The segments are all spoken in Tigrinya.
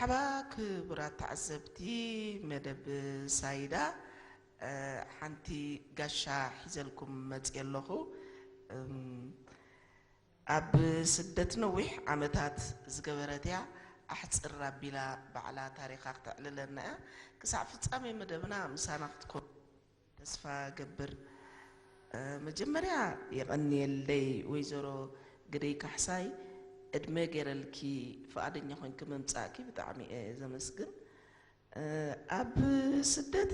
መርሓባ ክቡራት ተዓዘብቲ መደብ ሳይዳ፣ እ፣ ሓንቲ ጋሻ ሒዘልኩም መፅየ ኣለኹ። እም፣ ኣብ ስደት ነዊሕ ዓመታት ዝገበረት እያ። ኣሕፅር ኣቢላ ባዕላ ታሪኻ ክተዕልለና እያ። ክሳዕ ፍጻሜ መደብና ምሳና ክትኮኑ ተስፋ ገብር። እ፣ መጀመርያ የቐንየለይ ወይዘሮ ግደይ ካሕሳይ፣ ዕድመ ገይረልኪ ፍቓደኛ ኮይንኪ ምምጻእኪ ብጣዕሚ እየ ዘመስግን። እ፣ ኣብ ስደት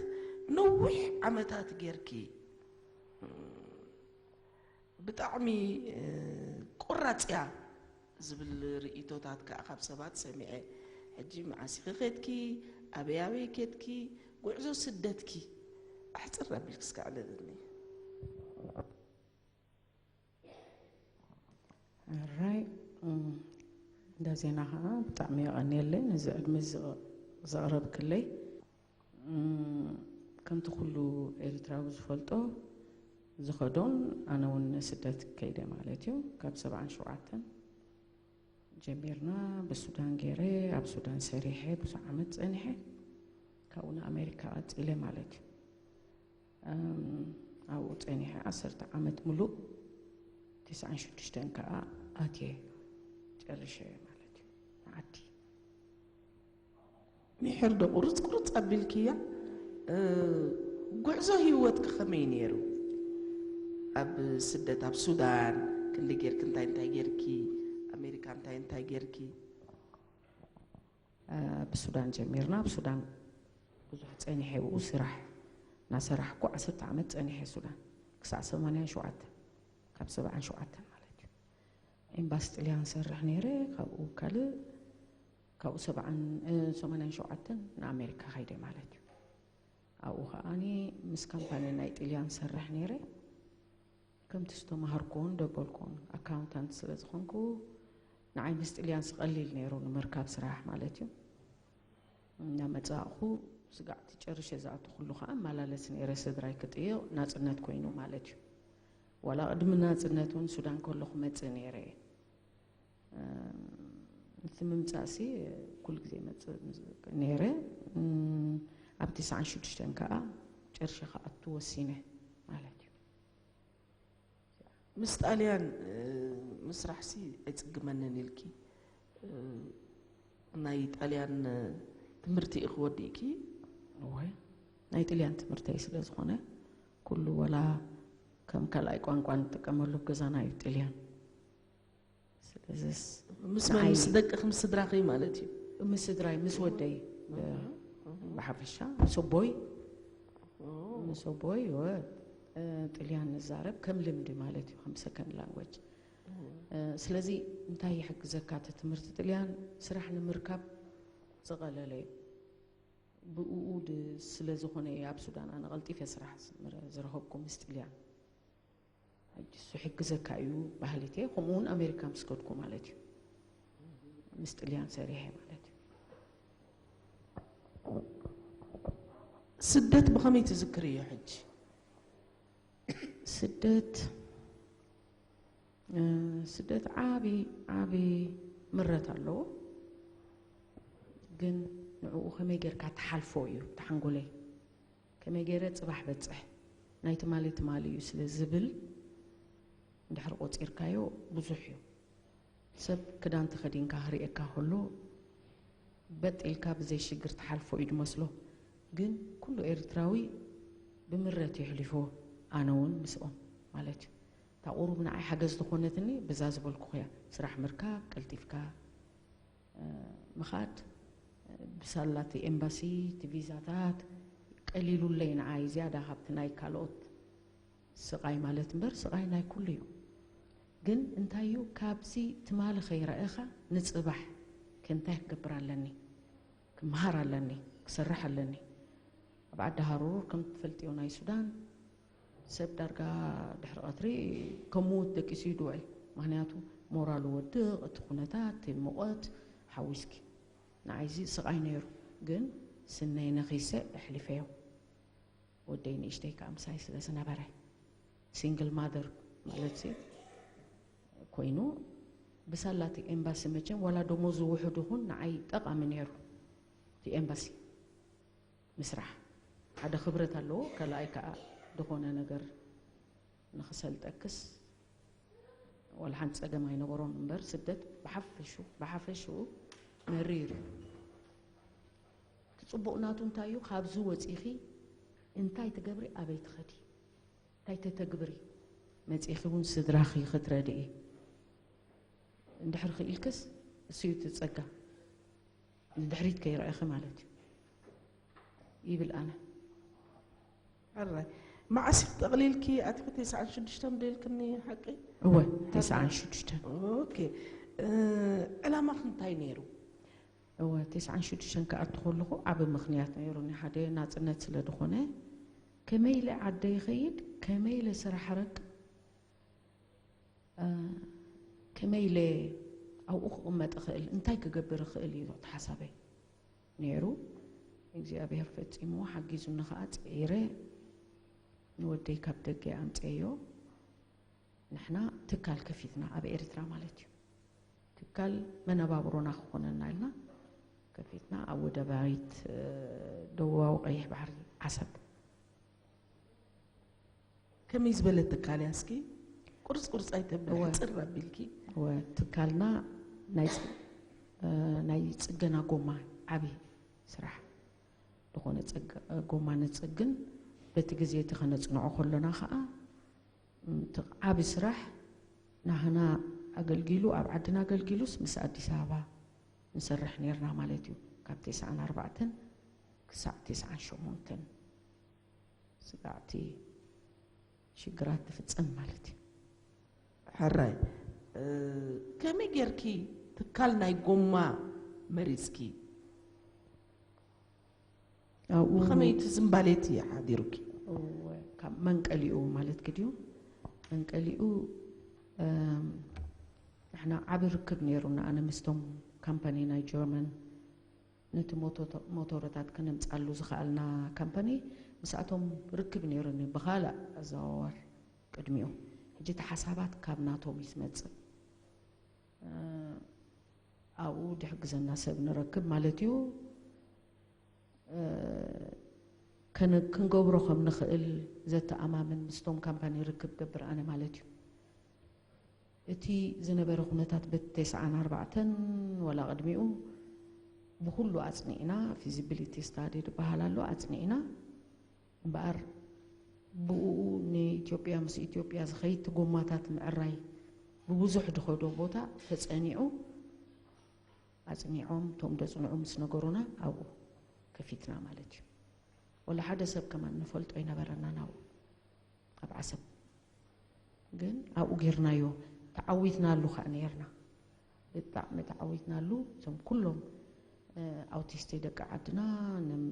ነዊሕ ዓመታት ጌርኪ፣ እ፣ ብጣዕሚ፣ እ፣ ቆራጽ እያ ዝብል ርእይቶታት ከኣ ካብ ሰባት ሰሚዐ። ሕጂ መዓስ ኢኺ ኬድኪ? ኣበይ ኣበይ ኬድኪ? ጉዕዞ ስደትኪ ኣሕጽር ኣቢልኪ እስከ ኣዕልልኒ። ሕራይ፣ እም፣ እንዳ ዜና ኸዓ ብጣዕሚ የቐንየለይ ነዚ ዕድመ እዚ ዘቕረብክለይ። እም፣ ከምቲ ኩሉ ኤርትራዊ ዝፈልጦ ዝኸዶን ኣነ እውን ስደት ከይደ ማለት እዩ። ካብ ሰብዓን ሸውዓተን ጀሚርና ብሱዳን ገይረ ኣብ ሱዳን ሰሪሐ ብዙሕ ዓመት ጸኒሐ፣ ካብኡ ንኣሜሪካ ቀጺለ ማለት እዩ። እም፣ ኣብኡ ጸኒሐ ዓሰርተ ዓመት ሙሉእ፣ ተስዓን ሽዱሽተን ከኣ ኣትየ ጨርሸ ማለት እዩ ንዓዲ። ሚሕር ዶ ቁርጽ ቁርጽ ኣቢልክያ? እ፣ ጉዕዞ ህይወትኪ ከመይ ነይሩ? ኣብ ስደት ኣብ ሱዳን ክንዲ ጌርኪ እንታይ እንታይ ጌርኪ? ኣሜሪካ እንታይ እንታይ ጌርኪ? እ፣ ብሱዳን ጀሚርና ኣብ ሱዳን ብዙሕ ጸኒሐ ብኡ ስራሕ እናሰራሕኩ ዓሰርተ ዓመት ጸኒሐ ሱዳን ክሳዕ ሰማንያን ሸውዓተን፣ ካብ ሰብዓን ሸውዓተን ማለት እዩ። ኤምባሲ ጥልያን ሰርሕ ነይረ። ካብኡ ካልእ ካብኡ ሰብዓን እ፣ ሰማንያን ሸውዓተን ንኣሜሪካ ከይደ ማለት እዩ። ኣብኡ ከዓኒ ምስ ካምፓኒ ናይ ጥልያን ሰርሕ ነይረ። ከምቲ ዝተማሃርኩዎን ደበልኩዎን ኣካውንታንት ስለ ዝኾንኩ ንዓይ ምስ ጥልያን ስቐሊል ነይሩ ንምርካብ ስራሕ ማለት እዩ። እናመጻእኹ ስጋዕቲ ጨርሸ ዝኣተኹሉ ከዓ እመላለስ ነይረ ስድራይ ክጥይቕ ናጽነት ኮይኑ ማለት እዩ። ዋላ ቅድሚ ናጽነት እውን ሱዳን ከለኹ መጽእ ነይረ እየ። እቲ ምምጻእሲ ኩሉ ግዜ መጽእ ነይረ። ኣብ ተስዓን ሽዱሽተን ከዓ ጨርሸ ክኣቱ ወሲነ ማለት እዩ። ምስ ጣልያን ምስራሕሲ ኣይጽግመንን ኢልኪ ናይ ጣልያን ትምህርቲ ኢኺ ወዲእኪ? እወ ናይ ጥልያን ትምህርተይ ስለ ዝኾነ ኩሉ ወላ ከም ካልኣይ ቋንቋ ንጥቀመሉ ገዛና እዩ ጥልያን። ስለዚስ ምስ መን? ምስ ደቅኺ ምስ ስድራኺ ማለት እዩ? ምስ ስድራይ ምስ ወደይ ብሓፈሻ ምስ ኣቦይ ምስ ኣቦይ ወ ጥልያን ንዛረብ ከም ልምዲ ማለት እዩ ከም ሰከንድ ላንጉጅ። ስለዚ እንታይ ይሕግዘካ እቲ ትምህርቲ ጥልያን ስራሕ ንምርካብ ዝቐለለ እዩ። ብእኡ ስለ ዝኾነ እየ ኣብ ሱዳን ኣነ ቀልጢፈ ስራሕ ዝረኸብኩ ምስ ጥልያን። ሕጂ እሱ ይሕግዘካ እዩ በሃሊት እየ። ከምኡ እውን ኣሜሪካ ምስ ከድኩ ማለት እዩ ምስ ጥልያን ሰሪሐ ማለት እዩ። ስደት ብኸመይ ትዝክርዮ ሕጂ? ስደት ስደት ዓቢ ዓቢ ምረት ኣለዎ። ግን ንዕኡ ከመይ ጌርካ ትሓልፎ እዩ እቲ ሓንጎለይ። ከመይ ገይረ ጽባሕ በጽሕ ናይ ትማሊ ትማሊ እዩ ስለ ዝብል እንድሕር ቆጺርካዮ ብዙሕ እዩ። ሰብ ክዳን ተኸዲንካ ክርእየካ ከሎ በጥ ኢልካ ብዘይ ሽግር ትሓልፎ እዩ ዝመስሎ። ግን ኩሉ ኤርትራዊ ብምረት የሕሊፎ ኣነ እውን ምስኦም ማለት እዩ። እታ ቁሩብ ንዓይ ሓገዝ ዝኾነትኒ ብዛ ዝበልኩኽያ ስራሕ ምርካብ ቀልጢፍካ ምኻድ ብሳላቲ ኤምባሲ እቲ ቪዛታት ቀሊሉለይ ንዓይ ዝያዳ ካብቲ ናይ ካልኦት ስቓይ ማለት እምበር ስቓይ ናይ ኩሉ እዩ። ግን እንታይ እዩ ካብዚ ትማሊ ከይረኣኻ ንፅባሕ ከ እንታይ ክገብር ኣለኒ ክመሃር ኣለኒ ክሰርሕ ኣለኒ። ኣብ ዓዲ ሃሩር ከም ትፈልጥዮ ናይ ሱዳን ሰብ ዳርጋ ድሕሪ ቀትሪ ከም ምዉት ደቂሱ እዩ ድውዕል። ምኽንያቱ ሞራሉ ወድቕ፣ እቲ ኩነታት፣ እቲ ሙቐት ሓዊስኪ። ንዓይዚ ስቓይ ነይሩ፣ ግን ስነይ ነኺሰ ኣሕሊፈዮ። ወደይ ንእሽተይ ከዓ ምሳይ ስለ ዝነበረ ሲንግል ማደር ማለት ሲ ኮይኑ ብሳላቲ ኤምባሲ መቸም ዋላ ደሞዙ ውሑድ ይኹን ንዓይ ጠቓሚ ነይሩ። ኤምባሲ ምስራሕ ሓደ ክብረት ኣለዎ። ካልኣይ ከዓ ዝኾነ ነገር ንኽሰልጠክስ ዋላ ሓንቲ ፀገም ኣይነበሮን እምበር ስደት ብሓፈሹ ብሓፈሽኡ መሪር እዩ። እቲ ፅቡቕ ናቱ እንታይ እዩ? ካብዚ ወፂኺ እንታይ ትገብሪ፣ ኣበይ ትኸዲ፣ እንታይ ተተግብሪ፣ መፂኺ እውን ስድራኺ ክትረድኢ እንድሕር ክኢልክስ እሱ እዩ እቲ ፀጋ። ንድሕሪት ከይረኣኺ ማለት እዩ ይብል ኣነ። ሕራይ መዓስ ጠቕሊልኪ ኣትኺ? ተስዓን ሽዱሽተን ዶ ኢልክኒ ሓቂ? እወ፣ ተስዓን ሽዱሽተን። ኦኬ። እ፣ ዕላማኺ እንታይ ነይሩ? እወ፣ ተስዓን ሽዱሽተን ክኣቱ ከለኹ ዓቢ ምኽንያት ነይሩኒ። ሓደ ናጽነት ስለ ዝኾነ ከመይ ኢለ ዓደይ ይኸይድ፣ ከመይ ኢለ ስራሕ ረክብ፣ እ፣ ከመይ ኢለ ኣብኡ ክቕመጥ እኽእል፣ እንታይ ክገብር እኽእል እዩ እቲ ሓሳበይ ነይሩ። እግዚኣብሔር ፈጺሙ ሓጊዙኒ ኸኣ ጽዒረ ንወደይ ካብ ደገ ኣምጸዮ። ንሕና ትካል ከፊትና ኣብ ኤርትራ ማለት እዩ። ትካል መነባብሮና ክኾነና ኢልና ከፊትና ኣብ ወደባዊት፣ እ፣ ደቡባዊ ቀይሕ ባሕሪ ዓሰብ። ከመይ ዝበለ ትካል እያ? እስኪ ቁርጽ ቁርጽ ኣይተብሊ፣ እወ። ሕጽር ኣቢልኪ። እወ፣ ትካልና ናይ ጽ-፣ እ፣ ናይ ጽገና ጎማ ዓቢ ስራሕ ዝኾነ ጽገ-፣ ጎማ ንጽግን በቲ ግዜ እቲ ከነጽንዖ ከሎና ኸኣ፣ ም፣ እቲ ዓቢ ስራሕ ናህና ኣገልጊሉ፣ ኣብ ዓድና ኣገልጊሉስ ምስ ኣዲስ ኣበባ ንሰርሕ ኔርና ማለት እዩ። ካብ ተስዓን ኣርባዕተን ክሳዕ ተስዓን ሸሞንተን ስጋዕቲ ሽግራት ትፍጸም ማለት እዩ። ሕራይ፣ እ፣ ከመይ ጌርኪ ትካል ናይ ጎማ መሪጽኪ? ኣብኡ ብኸመይ እቲ ዝምባሌ እቲ ሓዲሩኪ? እወ፣ ካብ መንቀሊኡ ማለት ግድዩ መንቀሊኡ፣ እም፣ ንሕና ዓቢ ርክብ ነይሩና። ኣነ ምስቶም ካምፓኒ ናይ ጀርመን ነቲ ሞቶ-፣ ሞቶሮታት ከነምጻሉ ዝኸኣልና ካምፓኒ ምስኣቶም ርክብ ነይሩኒ ብኻልእ ኣዘዋዋር ቅድሚኡ። ሕጂ እቲ ሓሳባት ካብ ናቶም እዩ ዝመጽእ። እ፣ ኣብኡ ድሕግዘና ሰብ ንረክብ ማለት እዩ። እ፣ ከን-፣ ክንገብሮ ከም ንኽእል ዘተኣማምን ምስቶም ካምፓኒ ርክብ ገብር ኣነ ማለት እዩ። እቲ ዝነበረ ኩነታት በቲ ተስዓን ኣርባዕተን ዋላ ቅድሚኡ ብኹሉ ኣጽኒዕና፣ ፊዚቢሊቲ ስታዲ ዝበሃል ኣሎ፣ ኣጽኒዕና እምበኣር ብእኡ ንኢትዮጵያ ምስ ኢትዮጵያ ዝኸይድ እቲ ጎማታት ምዕራይ ብብዙሕ ድኸዶ ቦታ ተጸኒዑ ኣጽኒዖም እቶም ደጽንዑ ምስ ነገሩና ኣብኡ ከፊትና ማለት እዩ። ወላ ሓደ ሰብ ከማን ንፈልጦ ኣይነበረናን ኣብኡ ኣብ ዓሰብ። ግን ኣብኡ ጌርናዮ፣ ተዓዊትናሉ ኸዓ ኔርና። ብጣዕሚ ተዓዊትናሉ። እዞም ኩሎም፣ እ፣ ኣውቲስቲ ደቂ ዓድና ንም-፣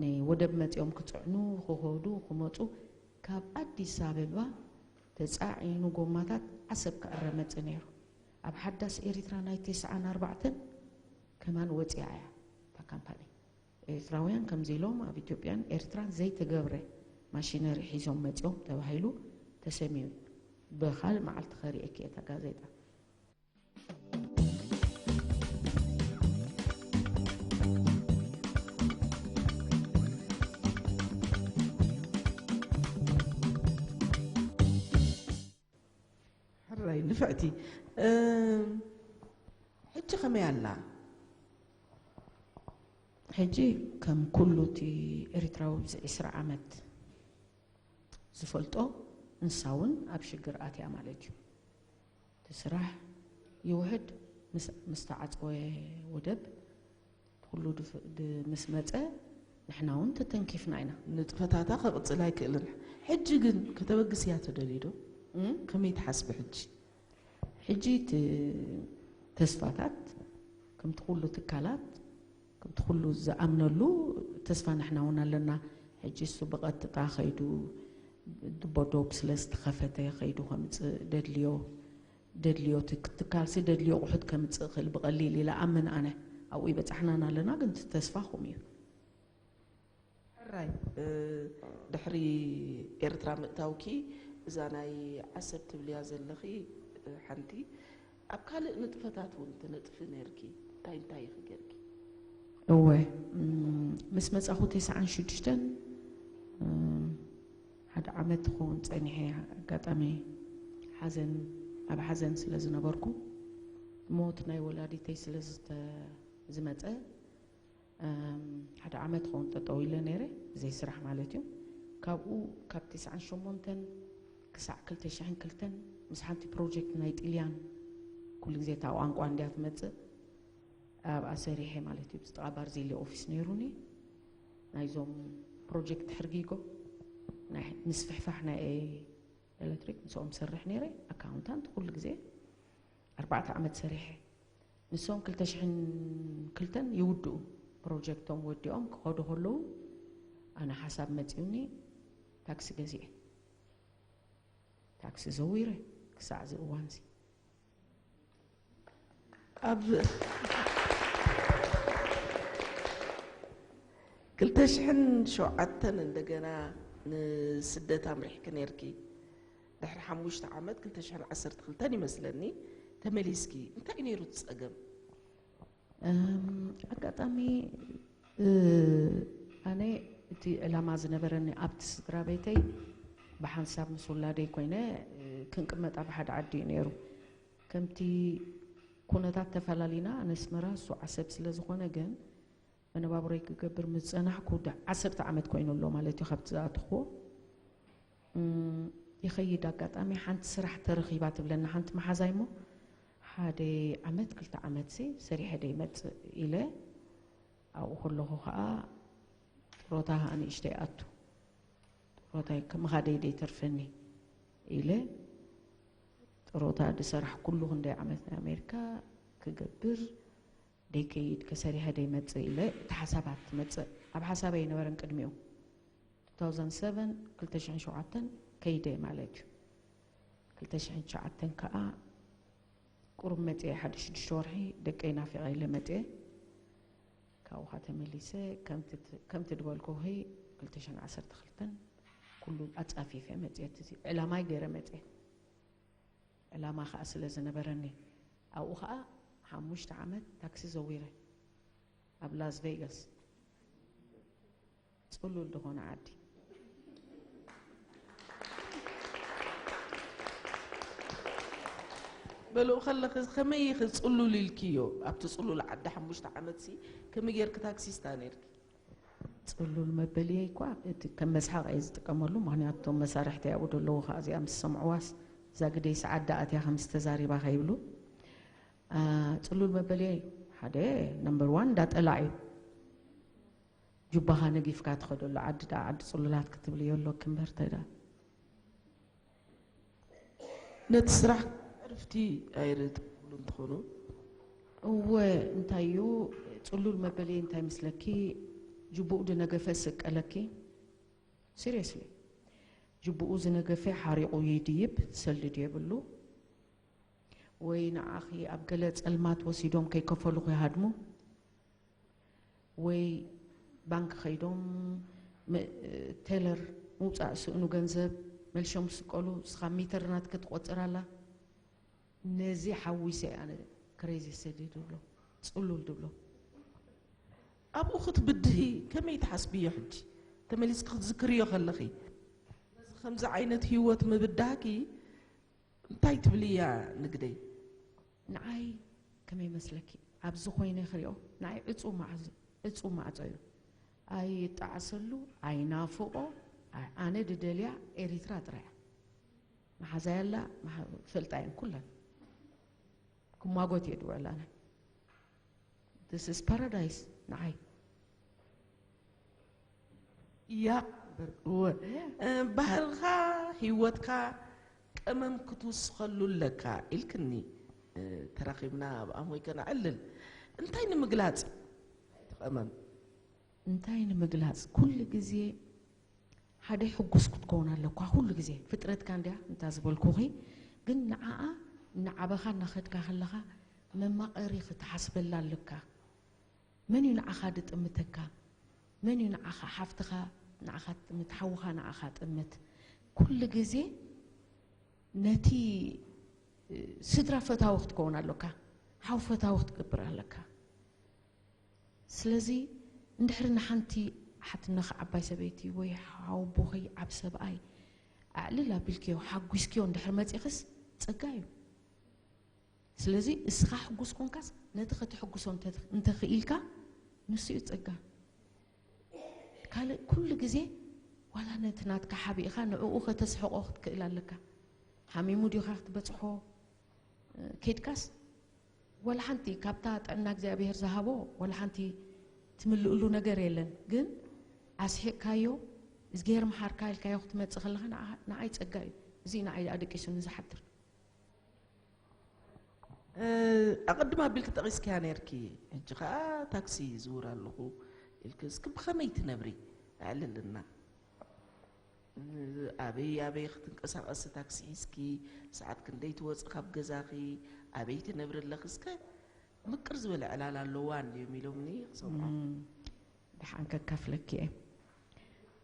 ንወደብ መጺኦም ክጽዕኑ፣ ክኸዱ፣ ክመጹ፣ ካብ ኣዲስ ኣበባ ተጻዒኑ ጎማታት ዓሰብ ክዕረ መጽእ ነይሩ። ኣብ ሓዳስ ኤሪትራ ናይ ተስዓን ኣርባዕተን ከማን ወጺኣ እያ እታ ካምፓኒ። ኤርትራውያን ከምዚ ኢሎም ኣብ ኢትዮጵያን ኤርትራን ዘይተገብረ ማሽነሪ ሒዞም መጺኦም ተባሂሉ ተሰምዩ። ብኻልእ መዓልቲ ከርእየኪ እየ እታ ጋዜጣ። ሕራይ ንፍዕቲ። እ፣ ሕጂ ከመይ ኣላ? ሕጂ ከም ኩሉ እቲ ኤርትራዊ ኣብዚ ዕስራ ዓመት ዝፈልጦ፣ ንሳ እውን ኣብ ሽግር ኣትያ ማለት እዩ። እቲ ስራሕ ይውሕድ፣ ምስ፣ ምስ ተዓጸወ ወደብ ኩሉ ድፍ-፣ ድ-፣ ምስ መጸ ንሕና እውን ተተንኪፍና ኢና። ንጥፈታታ ከቕጽል ኣይክእልን። ሕጂ ግን ከተበግስያ ትደልዩ ዶ? እም? ከመይ ትሓስቢ ሕጂ? ሕጂ እቲ ተስፋታት ከምቲ ኩሉ ትካላት፣ ከምቲ ኩሉ ዝኣምነሉ ተስፋ ንሕና እውን ኣለና። ሕጂ እሱ ብቐጥታ ከይዱ ድቦ ዶብ ስለ ዝተኸፈተ ከይዱ ከምጽእ ደድልዮ፣ ደድልዮ ትክ-፣ ትካልሲ ደድልዮ ኣቑሑት ከምጽእ ክእል ብቐሊል ኢለ ኣምን ኣነ። ኣብኡ ይበጻሕናን ኣለና፣ ግን እቲ ተስፋኹም እዩ። ሕራይ፣ እ፣ ድሕሪ ኤርትራ ምእታውኪ እዛ ናይ ዓሰብ ትብልያ ዘለኺ፣ እ፣ ሓንቲ ኣብ ካልእ ንጥፈታት እውን ትነጥፊ ነርኪ። እንታይ እንታይ ኢኺ ገርኪ? እወ፣ እም፣ ምስ መጻኹ ተስዓን ሽዱሽተን፣ እም፣ ሓደ ዓመት ክኸውን ጸኒሐ። ኣጋጣሚ ሓዘን፣ ኣብ ሓዘን ስለ ዝነበርኩ፣ ሞት ናይ ወላዲተይ ስለ ዝተ-፣ ዝመጸ፣ እም፣ ሓደ ዓመት ክኸውን ጠጠው ኢለ ነይረ፣ ብዘይ ስራሕ ማለት እዩ። ካብኡ፣ ካብ ተስዓን ሸሞንተን ክሳዕ ክልተ ሽሕን ክልተን ምስ ሓንቲ ፕሮጀክት ናይ ጥልያን፣ ኩሉ ግዜ እታ ቋንቋ እንድያ ትመጽእ፣ ኣብኣ ሰሪሐ ማለት እዩ። ብዝጥቓ ባርዜሊ ኦፊስ ነይሩኒ። ናይዞም ፕሮጀክት ሕርጊጎ፣ ናይ ምስፍሕፋሕ ናይ ኤሌክትሪክ ምስኦም ሰርሕ ነይረ። ኣካውንታንት ኩሉ ግዜ ኣርባዕተ ዓመት ሰሪሐ። ንሶም ክልተ ሽሕን ክልተን ይውድኡ። ፕሮጀክቶም ወዲኦም ክኸዱ ከለዉ፣ ኣነ ሓሳብ መጺኡኒ፣ ታክሲ ገዚኤ። ታክሲ ዘዊረ ክሳዕ እዚ እዋንዚ። ኣብ ክልተ ሽሕን ሸውዓተን እንደገና ንስደት ኣምሪሕኪ ነይርኪ። ድሕሪ ሓሙሽተ ዓመት፣ ክልተ ሽሕን ዓሰርተ ክልተን ይመስለኒ፣ ተመሊስኪ። እንታይ እዩ ነይሩ እቲ ጸገም? እም፣ ኣጋጣሚ፣ እ፣ ኣነ እቲ ዕላማ ዝነበረኒ ኣብቲ ስድራ ቤተይ ብሓንሳብ ምስ ውላደይ ኮይነ፣ እ፣ ክንቅመጥ ኣብ ሓደ ዓዲ እዩ ነይሩ። ከምቲ ኩነታት ተፈላሊና፣ ኣነ ኣስመራ፣ እሱ ዓሰብ ስለ ዝኾነ፣ ግን መነባብሮይ ክገብር ምስ ጸናሕኩ ዳ-፣ ዓሰርተ ዓመት ኮይኑ ኣሎ ማለት እዩ ካብቲ ዝኣተኽዎ። እም፣ ይኸይድ። ኣጋጣሚ ሓንቲ ስራሕ ተረኺባ ትብለና ሓንቲ መሓዛይ እሞ፣ ሓደ ዓመት ክልተ ዓመት ሲ ሰሪሐ ዶ ይመጽእ ኢለ፣ ኣብኡ ከለኹ ኸኣ ጥሮታ ንእሽተይ ኣቱ፣ ጥሮታይ ከምኻደይ ዶ ይተርፈኒ ኢለ፣ ጥሮታ ዝሰራሕኩሉ ክንደይ ዓመት ናይ ኣሜሪካ ክገብር፣ ደይከይድ፣ ከሰሪሐ ደይመጽእ ኢለ፣ እቲ ሓሳባት ትመጽእ ኣብ ሓሳበይ ኣይነበረን ቅድሚኡ። ቱ ታውዘንድ ሰቨን፣ ክልተ ሽሕን ሸውዓተን ከይደ ማለት እዩ። ክልተ ሽሕን ትሽዓተን ከኣ ቁሩብ መጽየ፣ ሓደ ሽዱሽተ ወርሒ ደቀይ ናፊቐ ኢለ መጽየ። ካብኡ ኸኣ ተመሊሰ፣ ከምቲ ት-፣ ከምቲ ዝበልኩኺ፣ ክልተ ሽሕን ዓሰርተ ክልተን ኩሉ ኣጻፊፈ መጽየ። እቲ ዕላማይ ገይረ መጽየ። ዕላማ ኸኣ ስለ ዝነበረኒ፣ ኣብኡ ኸኣ ሓሙሽተ ዓመት ታክሲ ዘዊረ ኣብ ላስ ቬጋስ፣ ጽሉል ዝኾነ ዓዲ። በልኡ ከለኺ ከመይ ኢኺ ጽሉል ኢልክዮ? ኣብቲ ጽሉል ዓዲ ሓሙሽተ ዓመትሲ ከመይ ጌርኪ ታክሲስታ ነይርኪ? ጽሉል መበልየይ እኳ እቲ ከም መስሓቕ እየ ዝጥቀመሉ፣ ምኽንያቱ እቶም መሳርሕተይ ኣብኡ ዘለዉ ኸኣ እዚኣ ምስ ሰምዕዋስ እዛ ግደይ ሰዓት ደኣ ኣትያ ከምዚ ተዛሪባ ከይብሉ። አ፣ ጽሉል መበልየይ ሓደ ነምበር ዋን እንዳጠላዕ እዩ። ጁባኻ ነጊፍካ ትኸደሉ ዓዲ ደኣ ዓዲ ጽሉላት ክትብልዮ ኣሎኪ እምበር እንታይ ደኣ። ነቲ ስራሕ ዕርፍቲ ኣይርትብሉ እንትኾኑ እወ እንታይ እዩ ጽሉል መበልየይ እንታይ ምስለኪ ጅቡኡ ድነገፈ ስቀለኪ ሲሪየስሊ ጅቡኡ ዝነገፈ ሓሪቑ ይድይብ ሰልዲ ድየብሉ ወይ ንዓኺ ኣብ ገለ ጸልማት ወሲዶም ከይከፈሉኺ ይሃድሙ ወይ ባንክ ከይዶም ም- ቴለር ምውፃእ ስእኑ ገንዘብ መልሾም ስቀሉ እስኻ ሚተር ናትኪ ትቆፅር ኣላ ነዚ ሓዊሰ ኣነ ክሬዚ ስዲ ድብሎ ፅሉል ድብሎ ኣብኡ ክትብድሂ ከመይ ትሓስብዮ ሕጂ ተመሊስኪ ክትዝክርዮ ከለኺ ነዚ ከምዚ ዓይነት ህይወት ምብዳህኪ እንታይ ትብልያ ንግደይ ንዓይ ከመይ መስለኪ ኣብዚ ኮይነ ክሪኦ ንዓይ ዕፁ ማዕዝ ዕፁ ማዕፆ እዩ ኣይጣዕሰሉ ኣይናፍቆ ኣይ- ኣነ ድደልያ ኤሪትራ ጥራያ መሓዛይ ኣላ መሓ- ፈልጣ እየን ኩለን ክማጎት እየ ድውዕል ኣነ this is paradise ንዓይ እያ እምበር እወ እ፣ ባህልኻ ህይወትካ ቀመም ክትውስኸሉ ኣለካ ኢልክኒ እ፣ ተራኺብና ኣብ ኣሞይ ከነዕልል እንታይ ንምግላፅ እቲ ቀመም እንታይ ንምግላፅ ኩሉ ግዜ ሓደ ሕጉስ ክትከውን ኣለኳ ኩሉ ግዜ ፍጥረትካ እንድያ እንታ ዝበልኩኺ ግን ንዓኣ እናዓበኻ እናኸድካ ከለኻ መማቐሪ ክትሓስበላ ኣለካ መን እዩ ንዓኻ ድጥምተካ መን እዩ ንዓኻ ሓፍትኻ ንዓኻ ትጥምት ሓውኻ ንዓኻ ጥምት ኩሉ ግዜ ነቲ እ፣ ስድራ ፈታዊ ክትከውን ኣለካ ሓው ፈታዊ ክትገብር ኣለካ ስለዚ እንድሕሪ ንሓንቲ ሓትነኺ ዓባይ ሰበይቲ ወይ ሓወቦኺ ዓብ ሰብኣይ ኣዕልል ኣቢልክዮ ሓጒስክዮ እንድሕር መጺኽስ ጸጋ እዩ። ስለዚ እስኻ ሕጉስ ኮንካስ ነቲ ከተሕጉሶ እንተ- እንተኽኢልካ ንሱ እዩ ጸጋ። ካልእ ኩሉ ግዜ ዋላ ነቲ ናትካ ሓቢእኻ ንዕኡ ከተስሕቆ ክትክእል ኣለካ። ሓሚሙ ድዩ ክትበጽሖ ኬድካስ ዋላ ሓንቲ ካብታ ጥዕና እግዚኣብሔር ዝሃቦ ዋላ ሓንቲ ትምልእሉ ነገር የለን። ግን ኣስሒቕካዮ እዝግሄር መሓርካ ኢልካዮ ክትመጽእ ከለኻ ንዓ- ንዓይ ጸጋ እዩ። እዚ ንዓይ ኣደቂሱኒ ዝሓድር። ኣቐድም ኣቢልኪ ጠቒስኪያ ነርኪ። ሕጂ ኸዓ ታክሲ ይዝውር ኣለኹ ኢልኪ። እስኪ ብኸመይ ትነብሪ? ኣዕልልና። ኣበይ ኣበይ ክትንቀሳቐሲ ታክሲ ሒዝኪ? ሰዓት ክንደይ ትወፂ ካብ ገዛኺ? ኣበይ ትነብሪ ኣለኺ? እስከ ምቅር ዝበለ ዕላል ኣለዋ እንድዮም ኢሎምኒ ክሰምዖ። ደሓን ከካፍለኪ እየ።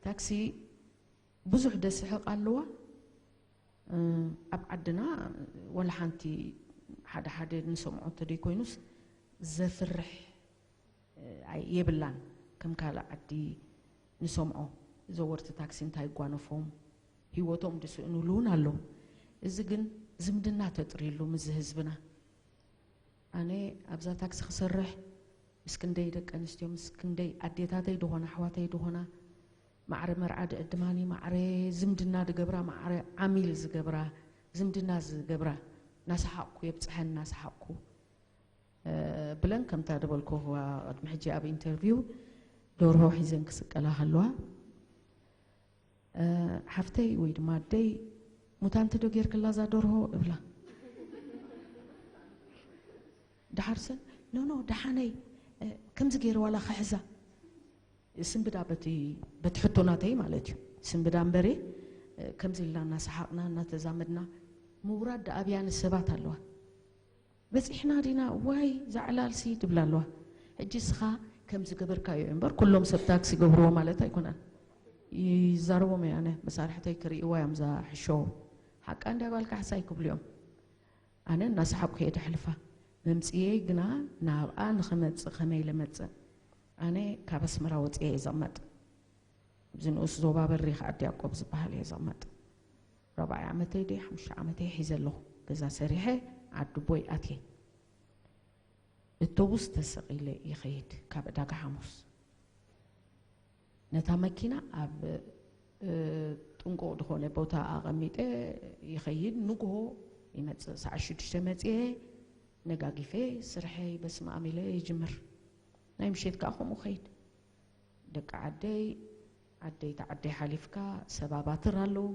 ታክሲ ብዙሕ ደስሕቕ ኣለዋ። ኣብ ዓድና ወላ ሓንቲ ሓደ ሓደ ንሰምዖ እንተደይኮይኑስ ዘፍርሕ ኣይ- የብላን። ከም ካልእ ዓዲ ንሰምዖ ዘወርቲ ታክሲ እንታይ ይጓነፎም ህይወቶም ድስእኑሉ እውን ኣለዉ። እዚ ግን ዝምድና ተጥርዩሉ ምስዚ ህዝብና። ኣነ ኣብዛ ታክሲ ክሰርሕ ምስ ክንደይ ደቂ ኣንስትዮ ምስ ክንደይ ኣዴታተይ ድኾና ኣሕዋተይ ድኾና ማዕረ መርዓ ድዕድማኒ ማዕረ ዝምድና ድገብራ ማዕረ ዓሚል ዝገብራ ዝምድና ዝገብራ እናሰሓቕኩ የብፅሐን እናሰሓቕኩ ብለን ከምታ ደበልኩዋ ቅድሚ ሕጂ ኣብ ኢንተርቪው ደርሆ ሒዘን ክስቀላ ከለዋ ሓፍተይ ወይ ድማ ኣደይ ሙታንቲ ዶ ጌርክላ እዛ ደርሆ እብላ። ድሓርሰን ኖኖ ደሓነይ ከምዚ ገይረ ዋላ ክሕዛ ስንብዳ በቲ በቲ ሕቶ ናተይ ማለት እዩ ስንብዳ እምበሬ ከምዚ ኢልና እናሰሓቕና እናተዛመድና ምውራድ ደኣብያኒ ሰባት ኣለዋ። በፂሕና ዲና ዋይ ዛዕላልሲ ትብላ ኣለዋ። ሕጂ እስኻ ከም ዝገበርካዮ እዩ እምበር ኩሎም ሰብ ታክሲ ይገብርዎ ማለት ኣይኮነን። ይዛረቦም እየ ኣነ መሳርሕተይ ክርእይዋ እዮም እዛ ሕሾ ሓቃ እንድያ ባልካ ሕሳይ ክብሉ እዮም። ኣነ እናሰሓቅኩ እየ ደሕልፋ መምፅየይ ግና ናብኣ ንኽመፅእ ከመይ ኢለ መፅእ ኣነ ካብ ኣስመራ ወፅየ እየ ዘቕመጥ ኣብዚ ንኡስ ዞባ በሪኽ ዓዲ ያቆብ ዝበሃል እየ ዘቕመጥ። ራብዓይ ዓመተይ ድየ ሓሙሽተ ዓመተይ ሒዘ ኣለኹ ገዛ ሰሪሐ ዓዲ ቦይ ኣትየ። እቶቡስ ተሰቒለ ይኸይድ ካብ ዕዳጋ ሓሙስ ነታ መኪና ኣብ ጥንቁቕ ዝኾነ ቦታ ኣቐሚጠ ይኸይድ። ንግሆ ይመፅእ ሰዓት ሽዱሽተ መፅየ ነጋጊፈ ስርሐይ በስመኣም ኢለ ይጅምር። ናይ ምሸት ከዓ ከምኡ ኸይድ። ደቂ ዓደይ ዓደይ ተዓደይ ሓሊፍካ ሰብ ኣባትር ኣለዉ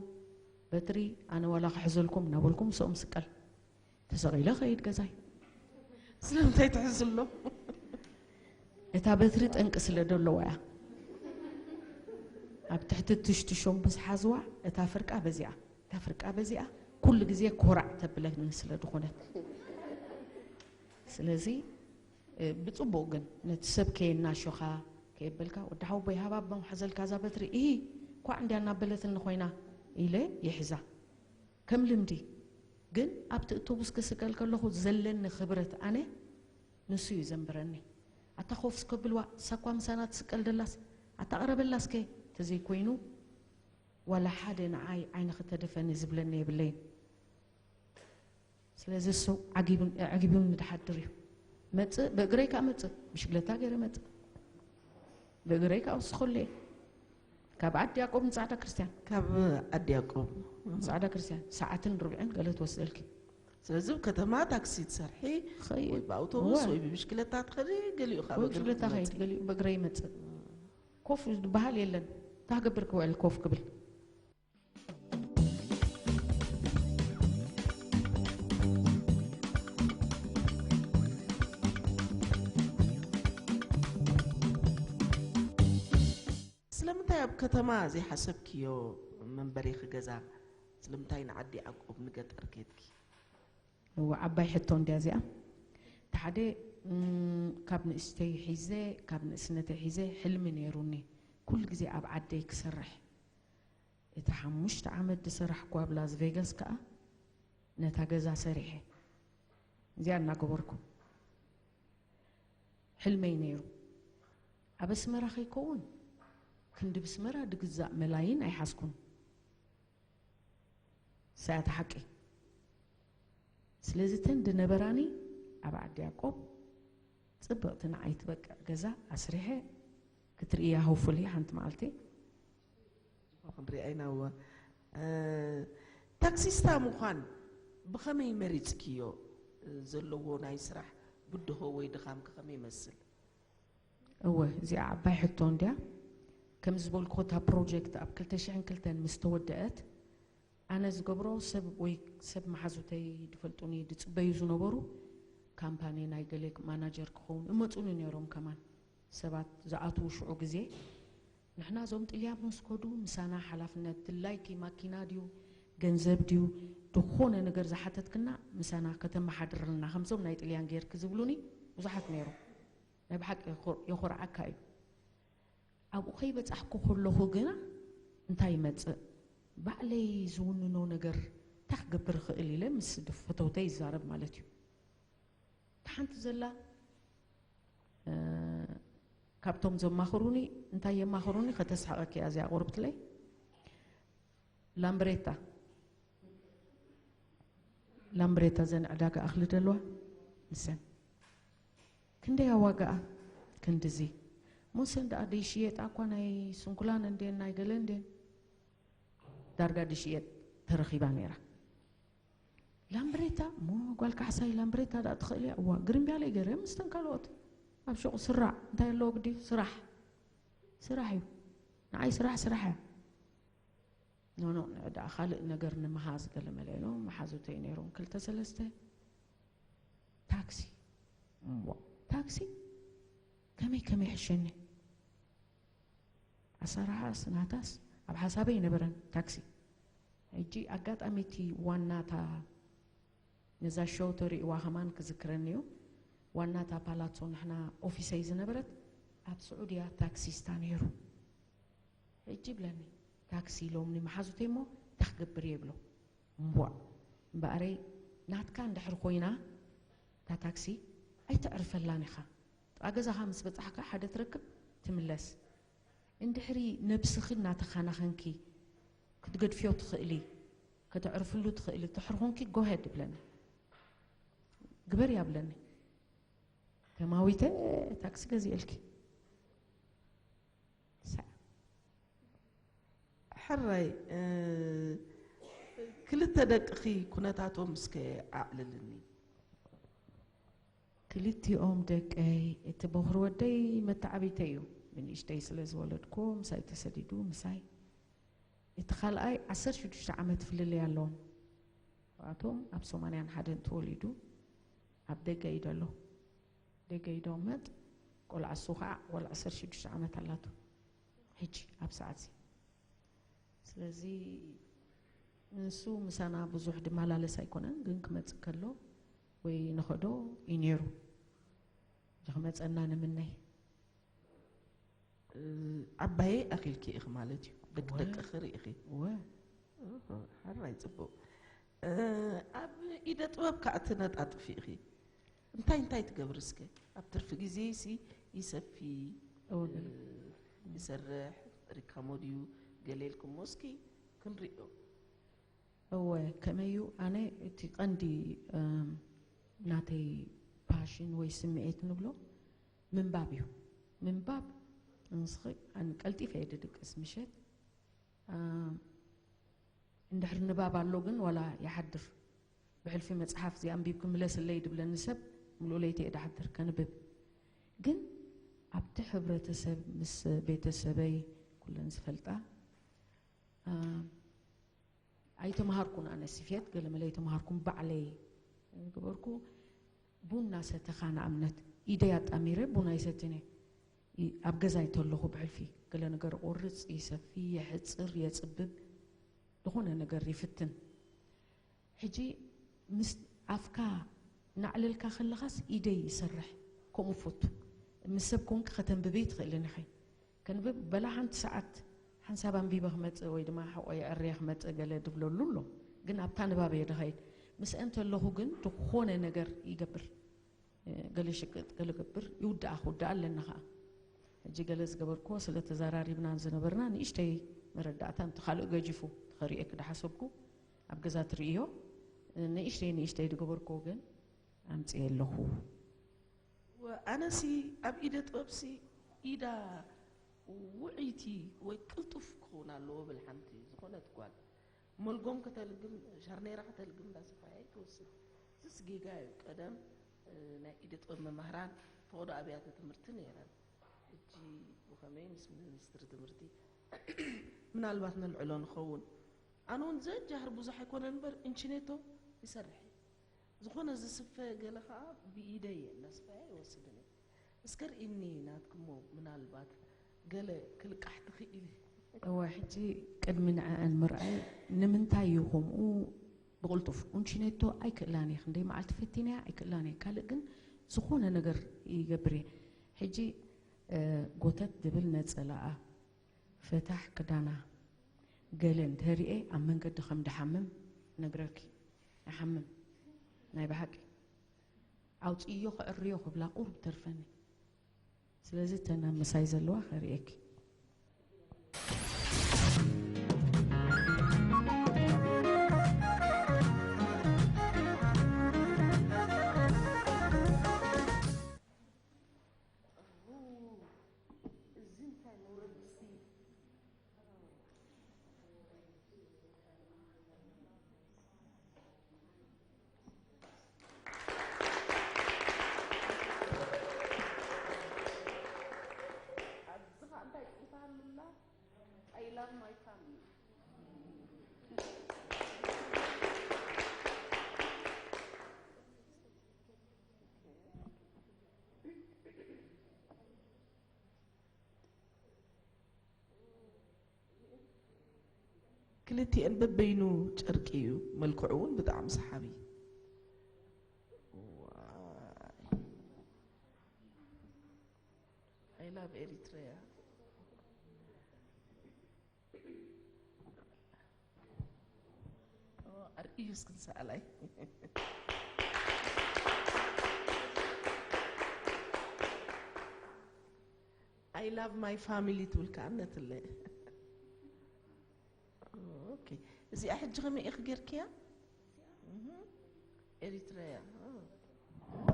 በትሪ ኣነ ዋላ ክሕዘልኩም እናበልኩ ምስኦም ስቀል ተሰቒለ ኸይድ ገዛይ። ስለምንታይ ትሕዝሎም? እታ በትሪ ጠንቂ ስለ ደለዋ እያ። ኣብ ትሕቲ ትሽትሾም ብዝሓዝዋ እታ ፍርቃ በዚኣ እታ ፍርቃ በዚኣ ኩሉ ግዜ ኮራዕ ተብለኒ ስለ ድኾነት ስለዚ ብፅቡቕ ግን ነቲ ሰብ ከየናሾኻ ከየበልካ ወዲ ሓወቦይ ሃብ ኣቦ ምሓዘልካ እዛ በትሪ እሂ ኳዕ እንድያ እናበለትኒ ኮይና ኢለ ይሕዛ ከም ልምዲ ግን ኣብቲ እቶቡስ ክስቀል ከለኹ ዘለኒ ክብረት ኣነ ንሱ እዩ ዘንብረኒ ኣታ ኮፍ እስከብልዋ እሳ እኳ ምሳና ትስቀል ደላስ ኣታ ቅረበላ እስከ ተዘይኮይኑ ዋላ ሓደ ንዓይ ዓይንኺ ተደፈኒ ዝብለኒ የብለይን ስለዚ እሱ ዓጊቡኒ ድሓድር እዩ መፅእ ብእግረይ ከዓ መፅእ ብሽግለታ ገይረ መፅእ ብእግረይ ከዓ ወስኸሉ እየ ካብ ዓዲ ያቆብ ንፃዕዳ ክርስትያን ካብ ዓዲ ያቆብ ንፃዕዳ ክርስትያን ሰዓትን ርብዕን ገለ ትወስደልኪ ስለዚ ከተማ ታክሲ ትሰርሒ ወይ ብኣውቶቡስ ወይ ብብሽክለታ ትኸዲ ገሊኡ ካብ ብሽክለታ ከይድ ገሊኡ በእግረ ይመፅእ ኮፍ ዝበሃል የለን ታክገብር ክውዕል ኮፍ ክብል ስለምንታይ ኣብ ከተማ ዘይሓሰብክዮ መንበሪኺ ገዛ ስለምንታይ ንዓዲ ያዕቆብ ንገጠር ከድኪ? እወ ዓባይ ሕቶ እንድያ እዚኣ። እቲ ሓደ ካብ ንእሽተይ ሒዘ ካብ ንእስነተይ ሒዘ ሕልሚ ነይሩኒ ኩሉ ግዜ ኣብ ዓደይ ክሰርሕ። እቲ ሓሙሽተ ዓመት ዝሰራሕኩ ኣብ ላስ ቬጋስ ከኣ ነታ ገዛ ሰሪሐ እዚኣ እናገበርኩ ሕልመይ ነይሩ። ኣብ ኣስመራ ከይከውን ክንዲ ብስመራ ድግዛእ መላይን ኣይሓዝኩን። ሳያት ሓቂ። ስለዚ እተን ድነበራኒ ኣብ ዓዲ ያዕቆብ ጽብቕቲ ንዓይ ትበቅዕ ገዛ ኣስሪሐ ክትርእያ፣ ሆፉሊ ሓንቲ መዓልቲ ክንሪኣ ኢና። እወ። እ፣ ታክሲስታ ምዃን ብኸመይ መሪጽክዮ? ዘለዎ ናይ ስራሕ ብድሆ ወይ ድኻም ከ ከመይ ይመስል? እወ፣ እዚኣ ዓባይ ሕቶ እንድያ። ከም ዝበልኩ እታ ፕሮጀክት ኣብ ክልተ ሽሕን ክልተን ምስ ተወደአት ኣነ ዝገብሮ ሰብ ወይ ሰብ መሓዙተይ ድፈልጡኒ ድጽበዩ ዝነበሩ ካምፓኒ ናይ ገለ ማናጀር ክኸውን እመጹኒ ነይሮም። ከማን ሰባት ዝኣትዉ ሽዑ ግዜ ንሕና እዞም ጥልያን ምስ ከዱ ምሳና ሓላፍነት ድላይኪ ማኪና ድዩ ገንዘብ ድዩ ዝኾነ ነገር ዝሓተትክና ምሳና ከተመሓድርልና ከምዞም ናይ ጥልያን ጌርኪ ዝብሉኒ ብዙሓት ነይሮም። ናይ ብሓቂ የኹር- የኹርዓካ እዩ። ኣብኡ ከይበጻሕኩ ከለኹ ግና እንታይ ይመጽእ ባዕለይ ዝውንኖ ነገር እንታይ ክገብር እኽእል ኢለ ምስ ፈተውተይ ይዛረብ ማለት እዩ። እታ ሓንቲ ዘላ እ፣ ካብቶም ዘማኽሩኒ እንታይ የማኽሩኒ ከተስሕቐኪ እያ እዚኣ ቁርብትለይ ላምብሬታ ላምብሬታ ዘን ዕዳጋ ኣኽሊ ደለዋ ንሰን ክንደይ ኣዋጋኣ ክንድዚ ሞሰን ደኣ ደይሽየጣ እኳ ናይ ስንኩላን እንዴን ናይ ገለ እንዴን ዳርጋ ድሽየጥ ተረኺባ ነይራ። ላምብሬታ እሞ ጓል ካሕሳይ ላምብሬታ ደኣ ትኽእል እያ። እዋ ግርምብያለይ ገይረ ምስተን ካልኦት ኣብ ሹቕ ስራዕ እንታይ ኣለዎ ግዲ ስራሕ ስራሕ እዩ። ንዓይ ስራሕ ስራሕ እያ። ኖኖ ንዕ ደኣ ካልእ ነገር ንምሃዝ ገለ መለ ኢሎም መሓዙተይ ነይሮም ክልተ ሰለስተ ታክሲ እሞ ታክሲ ከመይ ከመይ ሕሸኒ ኣሰራሓስ ናታስ ኣብ ሓሳበይ ይነበረን ታክሲ ሕጂ ኣጋጣሚ እቲ ዋናታ ነዛ ሾው ተርእዋ ከማን ክዝክረኒ እዩ ዋናታ ፓላቶ ንሕና ኦፊሰይ ዝነበረት ኣብ ስዑድያ ታክሲስታ ነይሩ ሕጂ ይብለኒ ታክሲ ኢሎምኒ መሓዙተይ እሞ እንታይ ክገብር እየ ይብሎ እምቧእ እምበኣረይ ናትካ እንድሕር ኮይና እታ ታክሲ ኣይተዕርፈላን ኢኻ ጥቓ ገዛኻ ምስ በጻሕካ ሓደ ትረክብ ትምለስ እንድሕሪ ነብስኺ እናተኻናኸንኪ ክትገድፍዮ ትኽእሊ ከተዕርፍሉ ትኽእሊ ድሕር ኾንኪ ጎሄድ ይብለኒ ግበር ያብለኒ ተማዊተ ታክሲ ገዚኤልኪ ሕራይ ክልተ ደቅኺ ኩነታቶም እስከ ኣዕልልኒ። ክልቲኦም ደቀይ እቲ በኹሪ ወደይ መተዓቢተይ እዩ ብንእሽተይ ስለ ዝወለድኩ ምሳይ ተሰዲዱ ምሳይ እቲ ካልኣይ ዓሰርተ ሽዱሽተ ዓመት ፍልልይ ኣለዎም ኣቶም ኣብ ሰማንያን ሓደን ተወሊዱ ኣብ ደገ እዩ ደሎ ደገ እዩ ደመጥ ቆልዓ እሱ ከዓ ቆልዓ ዓሰርተ ሽዱሽተ ዓመት ኣላቱ ሕጂ ኣብ ሰዓት እዚ ስለዚ ንሱ ምሳና ብዙሕ ድመላለስ ኣይኮነን ግን ክመፅእ ከሎ ወይ ንኸዶ እዩ ነይሩ እዚ ክመፀና ንምነይ ዓባየይ ኣኺልኪ ኢኺ ማለት እዩ ደቂ ደቅኺ ርኢኺ እወ ሓራይ ፅቡቅ ኣብ ኢደ ጥበብ ከዓ ትነጣጥፊ ኢኺ እንታይ እንታይ ትገብሪ እስከ ኣብ ትርፊ ግዜ ሲ ይሰፊ እወ ገለ ይሰርሕ ሪካሞ ድዩ ገለ ኢልኩሞ እስኪ ክንሪኦ እወ ከመይ እዩ ኣነ እቲ ቀንዲ እም፣ ናተይ ፓሽን ወይ ስምዒት ንብሎ ምንባብ እዩ ምንባብ ንስኺ ኣን ቀልጢፈ እየ ድድቅስ ምሸት እ፣ እንድሕር ንባብ ኣሎ ግን ዋላ ይሓድር ብሕልፊ መፅሓፍ እዚ ኣንቢብኪ ምለስለይ ድብለኒ ሰብ ምሉእ ለይቲ እየ ድሓድር ከንብብ ግን ኣብቲ ሕብረተሰብ ምስ ቤተሰበይ ኩለን ዝፈልጣ እ፣ ኣይተምሃርኩን ኣነ ስፌት ገለመለ ኣይተምሃርኩን ባዕለይ ገበርኩ ቡና ሰተኻ ንኣብነት ኢደይ ኣጣሚረ ቡና ይሰትን እየ ይ- ኣብ ገዛይ ተለኹ ብሕልፊ ገለ ነገር ቆርፅ ይሰፊ የሕፅር የፅብብ ዝኾነ ነገር ይፍትን ሕጂ ምስ ኣፍካ ናዕለልካ ከለኻስ ኢደይ ይሰርሕ ከምኡ ፈቱ ምስ ሰብ ኮንክ ከተንብበይ ትኽእልን ኢኺ ከንብብ በላ ሓንቲ ሰዓት ሓንሳብ ኣንቢበ ክመፅእ ወይ ድማ ሕቆ የዕርየ ክመፅእ ገለ ድብለሉ ኣሎ ግን ኣብታ ንባብ እየ ድኸይድ ምስአን ተለኹ ግን ዝኾነ ነገር ይገብር ገለ ሽቅጥ ገለ ገብር ይውድኣ ክውድኣ ኣለኒ ከዓ ሕጂ ገለ ዝገበርክዎ ስለ ተዘራሪብና ዝነበርና ንእሽተይ መረዳእታ፣ እቲ ካልእ ገጂፉ ተኸሪኤ ክዳ ሓሰብኩ ኣብ ገዛ ትርእዮ ንእሽተይ ንእሽተይ ዝገበርክዎ ግን ኣምፅየ ኣለኹ። ኣነሲ ኣብ ኢደ ጥበብሲ ኢዳ ውዕይቲ ወይ ቅልጡፍ ክኸውን ኣለዎ ብል ሓንቲ ዝኾነት ጓል። መልጎም ከተልግም ሻርኔራ ከተልግም እንዳሰፋያ ትወስድ። እዚስ ጌጋ እዩ። ቀደም ናይ ኢደ ጥበብ መማህራን ፈቐዶ ኣብያተ ትምህርቲ ነይረን። ሕጂ ብኸመይ ምስ ሚኒስትሪ ትምህርቲ ምናልባት ነልዕሎ ንኸውን። ኣነ እውን ዘጃህር ብዙሕ ኣይኮነን እምበር እንችኔቶ ይሰርሕ እየ። ዝኾነ ዝስፈ ገለ ከዓ ብኢደይ እየ እናስፈያ ይወስድን እየ። እስከ ርኢኒ ናትክሞ ምናልባት ገለ ክልቃሕ ትኽእል። እወ ሕጂ ቅድሚ ንዕአን ምርኣይ ንምንታይ እዩ ከምኡ ብቕልጡፍ ኡንቺኔቶ ኣይክእላን እየ ክንደይ መዓልቲ ፈቲነያ ኣይክእላን እየ ካልእ ግን ዝኾነ ነገር ይገብር እየ ሕጂ ጎተት ዝብል ነፀላኣ ፈታሕ ክዳና ገለ እንተሪኤ ኣብ መንገዲ ከም ድሓምም ነግረኪ። ይሓምም ናይ ብሓቂ። ኣውፅእዮ ከዕርዮ ክብላ ቁሩብ ተርፈኒ። ስለዚ እተን ኣብ ምሳይ ዘለዋ ከርእየኪ። ኣብዚ ኸኣ እንታይ ጽሒፋ ኣሉላ? I love my family። ክልቲኤን በበይኑ ጨርቂ እዩ፣ መልክዑ እውን ብጣዕሚ ሰሓቢ። ዋይ። I love Eritrea። ኣርእዩ እስክን ሰኣላይ። I love my family ትብል ከኣ ነትለ። ኦኬ፣ እዚኣ ሕጂ ከመይ ኢኺ ጌርክያ? እህ፣ ኤሪትራያ። ኦ፣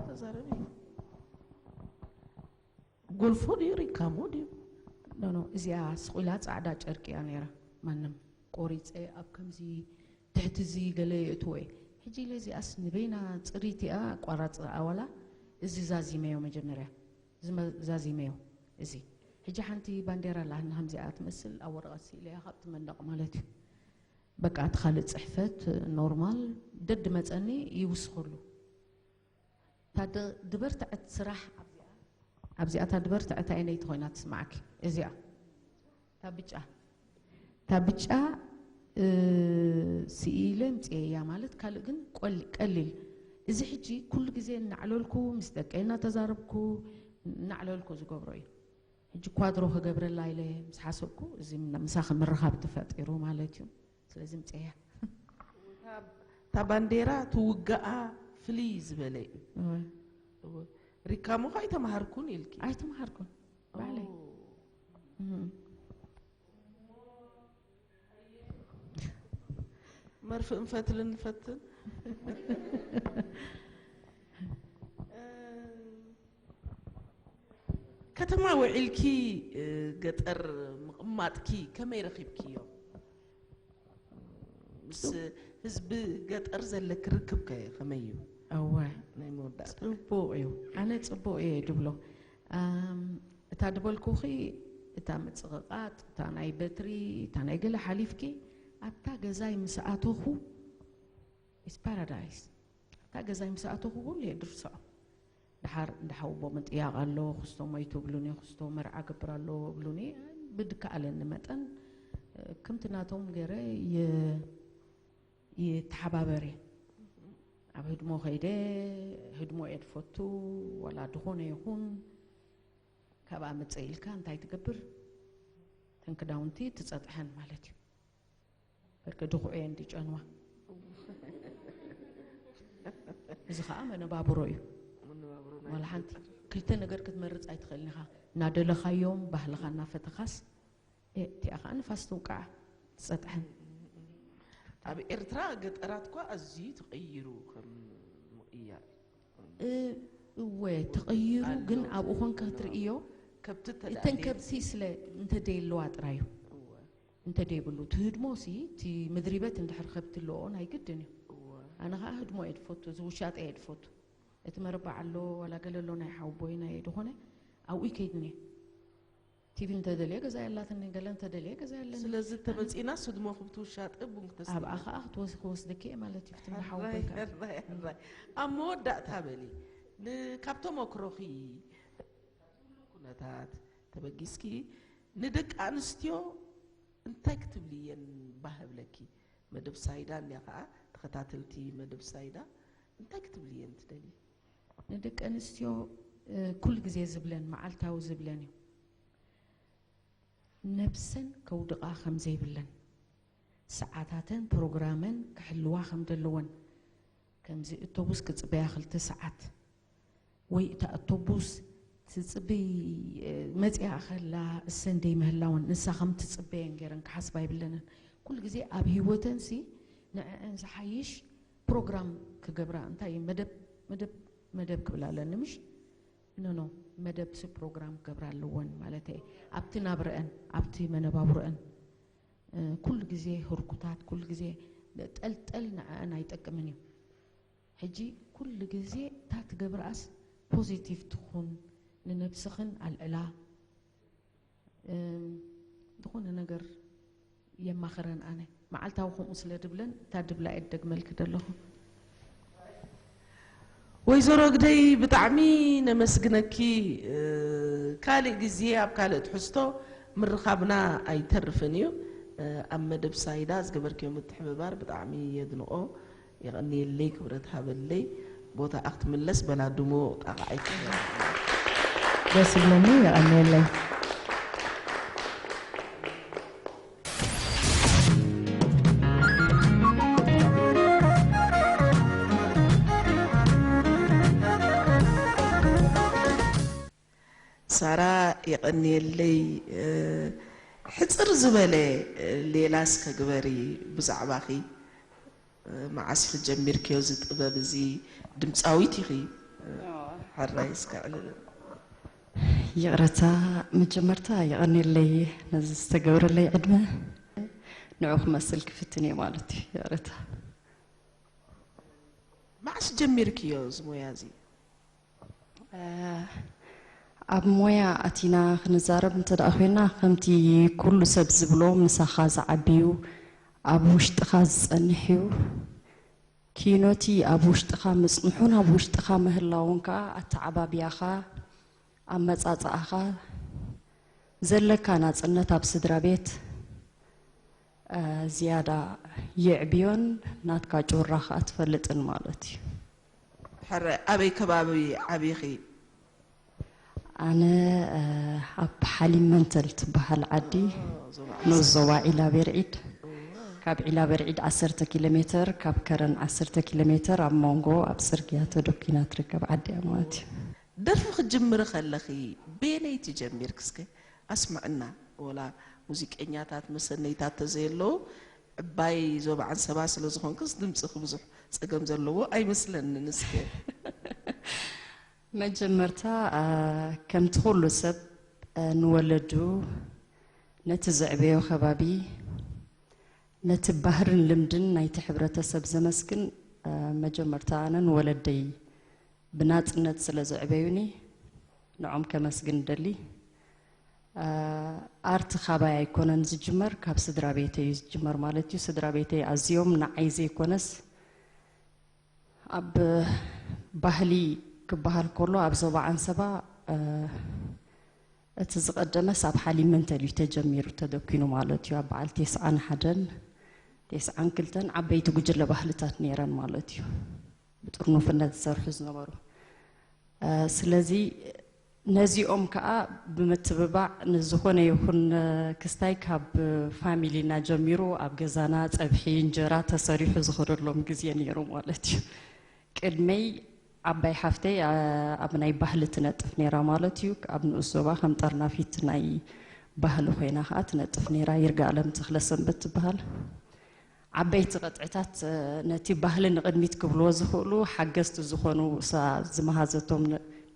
ተዛረቢ። ጎልፎ ድዩ ሪካሞ ድዩ? ኖ ኖ፣ እዚኣ ስቑላ ጻዕዳ ጨርቂ እያ ነይራ። ማንም ቆሪጸ ኣብ ከምዚ ትሕቲ እዚ ገለ የእትዎ እየ። ሕጂ ኢለ እዚኣስ ንበይና ጽሪት እያ፣ ኣቋራጽ ኣዋላ እዚ ዛዚመዮ መጀመርያ። ዝመ-፣ ዛዚመዮ እዚ። ሕጂ ሓንቲ ባንዴራ ኣላ፣ ንከምዚኣ ትመስል ኣብ ወረቐት ስኢለያ ካብቲ መንደቕ ማለት እዩ። በቃ እቲ ካልእ ጽሕፈት ኖርማል ደድ መጸኒ ይውስኸሉ። እታ ድ-፣ ድበርትዐት ስራሕ ኣብዚኣ፣ ኣብዚኣ እታ ድበርትዐት ኣይነይቲ ኮይና ትስማዓኪ። እዚኣ እታ ብጫ፣ እታ ብጫ፣ እ፣ ስኢለ ምጽኤያ ማለት ካልእ ግን ቆል-፣ ቀሊል። እዚ ሕጂ ኩሉ ግዜ እናዕለልኩ ምስ ደቀይ እናተዛረብኩ እናዕለልኩ ዝገብሮ እዩ። ሕጂ ኳድሮ ክገብረላ ኢለ ምስ ሓሰብኩ፣ እዚ ምሳኺ ምርኻብ ተፈጢሩ ማለት እዩ። ስለዚ ምጽኤያ። እታ ባንዴራ ትውጋኣ ፍልይ ዝበለ እዩ። እወ። እወ። ሪካሞ ኸ ኣይተምሃርኩን ኢልኪ? ኣይተምሃርኩን። ባዕለይ። ኦ። እም። መርፍእን ፈትልን ንፈትን። እ፣ ከተማ ውዒልኪ፣ እ፣ ገጠር ምቕማጥኪ ከመይ ረኺብክዮ? ምስ ህዝቢ ገጠር ዘለኪ ርክብ ከ ከመይ እዩ? እወ። ናይ መወዳእታ። ጽቡቕ እዩ። ኣነ ጽቡቕ እየ ድብሎ። ኣም፣ እታ ድበልኩኺ፣ እታ ምጽቕቓጥ፣ እታ ናይ በትሪ፣ እታ ናይ ገለ ሓሊፍኪ፣ ኣብታ ገዛይ ምስ ኣተኹ፣ it's paradise። ኣብታ ገዛይ ምስ ኣተኹ ኩሉ እየ ድርስዖ። ደሓር እንዳ ሓውቦ ምጥያቕ ኣሎ፣ ክስቶ ሞይቱ ብሉኒ፣ ክስቶ መርዓ ገብር ኣሎ ብሉኒ፣ ብድከኣለኒ መጠን፣ እ፣ ከምቲ ናቶም ገይረ የ-፣ ይተሓባበር እየ። ኣብ ህድሞ ከይደ፣ ህድሞ እየ ድፈቱ፣ ዋላ ድኾነ ይኹን፣ ካብኣ መጸ ኢልካ እንታይ ትገብር? እተን ክዳውንቲ ትጸጥሐን ማለት እዩ። በርገ ድኹዕ እየን ድጨንዋ። እዚ ኸዓ መነባብሮ እዩ። መነባብሮ ናይ ዋላ ሓንቲ ገጠር። ክልተ ነገር ክትመርጽ ኣይትኽእልን ኢኻ። እናደለኻዮም፣ ባህልኻ እናፈተኻስ፣ እ፣ እቲኣ ኸዓ ንፋስ ትውቃዓ፣ ትጸጥሐን። ኣብ ኤርትራ ገጠራት እኳ ኣዝዩ ተቐይሩ ከም ምቕያር። እ፣ እወ፣ ተቐይሩ፣ ኣሎ ግን ኣብኡ ኾንካ ተብሎ ክትርእዮ፣ ከብቲ ተደኣ እተን ደየብሉ። ከብቲ ስለ እንተደየለዋ ጥራዩ። እወ። እንተደይብሉ፣ እቲ ህድሞ ሲ፣ እቲ ምድሪበት እንድሕር ከብቲ ኣለዎ ናይ ግድን እዩ። እወ። ኣነ ኸዓ ህድሞ እየ ድፈቱ፣ እዚ ውሻጠ እየ ድፈቱ። እቲ መረባዕ ኣሎ፣ ዋላ ገለ ኣሎ ናይ ሓውቦይ ናይ ዝኾነ፣ ኣብኡ ይከይድኒ። ቲቪ እንተደልየ ገዛ ያላትኒ፣ ገለ እንተደልየ ገዛ ያለኒ። ስለዚ ተመጺና ስድሞ ክብቲ ውሻጠ ቡን ክተስቲ። ኣብኣ ኸዓ ክትወስ-፣ ክወስደኪ እየ ማለት እዩ፣ ክትም ሓውቦይ ሕራይ፣ ከኣ። ሕራይ፣ ሕራይ። ኣብ መወዳእታ በሊ፣ ን-፣ ካብ ተመክሮኺ፣ ኩሉ ኩነታት ተበጊስኪ፣ ንደቂ ኣንስትዮ እንታይ ክትብሊ እየን ባህ እብለኪ? መደብ ሳይዳ እንድያ ኸዓ፣ ተኸታተልቲ መደብ ሳይዳ፣ እንታይ ክትብሊ እየን ትደልዪ? ንደቂ ኣንስትዮ፣ እ፣ ኩሉ ግዜ ዝብለን፣ መዓልታዊ ዝብለን እዩ። ነብሰን ከውድቓ ከም ዘይብለን፣ ሰዓታተን ፕሮግራመን ክሕልዋ ከም ዘለወን፣ ከምዚ እቶቡስ ክጽበያ ክልተ ሰዓት፣ ወይ እታ እቶቡስ ትጽብይ፣ እ፣ መጺኣ ከላ እሰን ደይ ምህላወን፣ ንሳ ከም ትጽበየን ገይረን ክሓስባ የብለንን። ኩሉ ግዜ ኣብ ህይወተንሲ ንዕአን ዝሓይሽ ፕሮግራም ክገብራ፣ እንታይ እዩ፣ መደብ፣ መደብ፣ መደብ ክብላ ኣለኒ፣ ምሽ? ኖ፣ ኖ፣ መደብ ሲ ፕሮግራም ክገብራ ኣለወን ማለት እየ። ኣብቲ ናብረአን፣ ኣብቲ መነባብሮአን፣ እ፣ ኩሉ ግዜ ህርኩታት፣ ኩሉ ግዜ ጠልጠል ንዕአን ኣይጠቅምን እዩ። ሕጂ ኩሉ ግዜ እታ ትገብርኣስ ፖዚቲቭ ትኹን፣ ንነብስኽን ኣልዕላ፣ እም፣ ዝኾነ ነገር የማኽረን ኣነ። መዓልታዊ ከምኡ ስለ ድብለን፣ እታ ድብላ እየ ድደግመልኪ ዘለኹ። ወይዘሮ ግደይ ብጣዕሚ ነመስግነኪ። እ፣ ካልእ ግዜ ኣብ ካልእ ትሕዝቶ ምርኻብና ኣይተርፍን እዩ። እ፣ ኣብ መደብ ሳይዳ ዝገበርክዮ ምትሕብባር ብጣዕሚ የድንቆ። የቐንየለይ፣ ክብረት ሃበለይ። ቦታኣ ክትምለስ በላ ድሙቕ ጣቕዓይ ትበል። ደስ ይብለኒ፣ የቐንየለይ። ሳራ የቐንየለይ። እ፣ ሕጽር ዝበለ፣ እ፣ ሌላስ ከግበሪ ብዛዕባኺ፣ እ፣ መዓስ ኢኺ ጀሚርክዮ እዚ ጥበብ እዚ? ድምጻዊት ኢኺ። እ፣ ሕራይ እስከ ዕልል። ይቕረታ፣ መጀመርታ የቐንየለይ ነዚ ዝተገብረለይ ዕድመ። ንዑ ክመስል ክፍትን እየ ማለት እዩ። ይቕረታ። መዓስ ጀሚርክዮ እዚ ሞያ እዚ? እ፣ ኣብ ሞያ ኣቲና ክንዛረብ እንተ ደኣ ኮይና፣ ከምቲ ኩሉ ሰብ ዝብሎ፣ ምሳኻ ዝዓብዩ፣ ኣብ ውሽጥኻ ዝጸንሕ እዩ። ኪኖቲ ኣብ ውሽጥኻ ምጽንሑን ኣብ ውሽጥኻ ምህላውን ከኣ፣ ኣተዓባብያኻ፣ ኣመጻጽኣኻ፣ ዘለካ ናጽነት ኣብ ስድራ ቤት፣ እ፣ ዝያዳ የዕብዮን ናትካ ጩራ ከኣ ትፈልጥን ማለት እዩ። ሕረ፣ ኣበይ ከባቢ ዓቢኺ? ኣነ፣ እ፣ ኣብ ሓሊም መንተል ትበሃል ዓዲ፣ ዞባ ንኡስ ዞባ ዒላ ቤርዒድ። ካብ ዒላ ቤርዒድ ዓሰርተ ኪሎ ሜተር፣ ካብ ከረን ዓሰርተ ኪሎ ሜተር ኣብ መንጎ ኣብ ጽርግያ ተደኲና ትርከብ ዓዲ እያ ማለት እዩ። ደርፊ ክትጅምሪ ከለኺ በየነይቲ ጀሚርኪ? እስከ ኣስምዕና። ወላ ሙዚቀኛታት መሰነይታት ተዘየለዉ፣ ዕባይ ዞባ ዓንሰባ ስለ ዝኾንክስ ድምፅኺ ብዙሕ ፀገም ዘለዎ ኣይመስለንን። እስከ መጀመርታ፣ አ፣ ከምቲ ኩሉ ሰብ፣ አ፣ ንወለዱ፣ ነቲ ዘዕበዮ ከባቢ፣ ነቲ ባህርን ልምድን ናይቲ ሕብረተሰብ ዘመስግን፣ አ፣ መጀመርታ ኣነ ንወለደይ ብናጽነት ስለ ዘዕበዩኒ ንዖም ከመስግን እደሊ። አ፣ ኣርት ካባይ ኣይኮነን ዝጅመር፣ ካብ ስድራ ቤተይ እዩ ዝጅመር ማለት እዩ። ስድራ ቤተይ ኣዝዮም ንዓይ ዘይኮነስ ኣብ ባህሊ ክበሃል ከሎ ኣብ ዞባ ዓንሰባ፣ እ፣ እቲ ዝቐደመስ ኣብ ሓሊም መንተል እዩ ተጀሚሩ፣ ተደኲኑ ማለት እዩ። ኣብ በዓል ተስዓን ሓደን፣ ተስዓን ክልተን ዓበይቲ ጉጅለ ባህልታት ነይረን ማለት እዩ፣ ብጥርኑፍነት ዝሰርሑ ዝነበሩ። እ፣ ስለዚ ነዚኦም ከኣ ብምትብባዕ ንዝኾነ ይኹን ክስታይ ካብ ፋሚሊና ጀሚሩ ኣብ ገዛና ጸብሒ እንጀራ ተሰሪሑ ዝኸደሎም ግዜ ነይሩ ማለት እዩ። ቅድመይ ዓባይ ሓፍተይ ኣብ ናይ ባህሊ ትነጥፍ ነይራ ማለት እዩ። ኣብ ንኡስ ዞባ ከም ጠርናፊት ናይ ባህሊ ኮይና ከዓ ትነጥፍ ነይራ። ይርጋኣለም ተኽለሰንበት ትበሃል። ዓበይቲ ቅጥዕታት ነቲ ባህሊ ንቕድሚት ክብልዎ ዝኽእሉ ሓገዝቲ ዝኾኑ እሳ ዝመሃዘቶም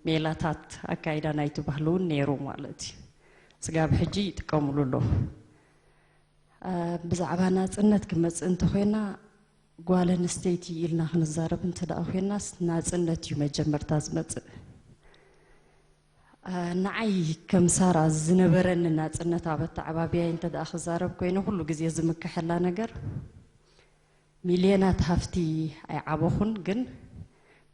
ሜላታት ኣካይዳ ናይቲ ባህሊ እውን ነይሩ ማለት እዩ። ስጋብ ሕጂ ይጥቀምሉ ኣለዉ። ብዛዕባ ናፅነት ክመፅእ እንተኮይና፣ ጓል ኣንስተይቲ ኢልና ክንዛረብ እንተ ደኣ ኮይናስ፣ ናፅነት እዩ መጀመርታ ዝመፅእ። ንዓይ ከም ሳራ ዝነበረኒ ናፅነት ኣብ ኣተዓባብያይ እንተ ደኣ ክዛረብ ኮይነ፣ ኩሉ ግዜ ዝምክሐላ ነገር፣ ሚልዮናት ሃፍቲ ኣይዓበኹን፣ ግን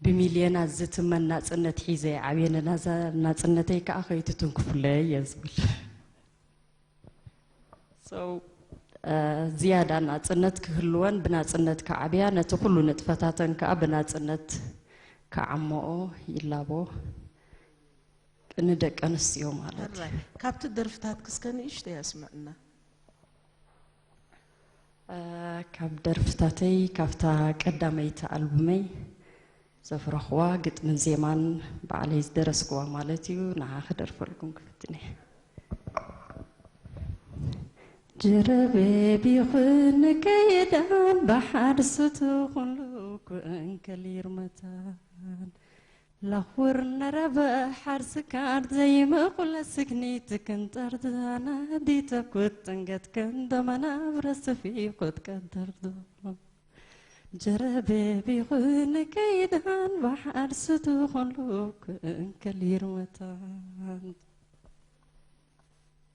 ብሚልዮናት ዝትመን ናፅነት ሒዘ እየ ዓብየ። ነዛ ናፅነተይ ከዓ ከይትትንክፉለይ እየ ዝብል። So ዝያዳ ናፅነት ክህልወን ብናፅነት ክዓብያ፣ ነቲ ኩሉ ንጥፈታተን ከዓ ብናፅነት ክዓመኦ ይላቦ፣ ንደቂ ኣንስትዮ ማለት እዩ። ካብቲ ደርፍታት ክስከ ንእሽተይ ኣስምዕና። ካብ ደርፍታተይ፣ ካብታ ቀዳመይቲ ኣልቡመይ ዘፍረኽዋ፣ ግጥምን ዜማን ባዕለይ ዝደረስክዋ ማለት እዩ። ንዓ ክደርፈልኩም ክፍትን እየ። ጀረቤብ ይኹን ከይዳን ብሓርሱ ትኹን ልኩ እንከሊር መታን ላኹር ነረበ ሓርስ ካር ዘይመኹለ ስግኒት ክንጠርዛና ዲተኩት ጥንገት ከንደመና ብረስፊ ኹት ቀንተርዶ ጀረቤብ ይኹን ከይዳን ብሓርሱ ትኹን ልኩ እንከሊር መታን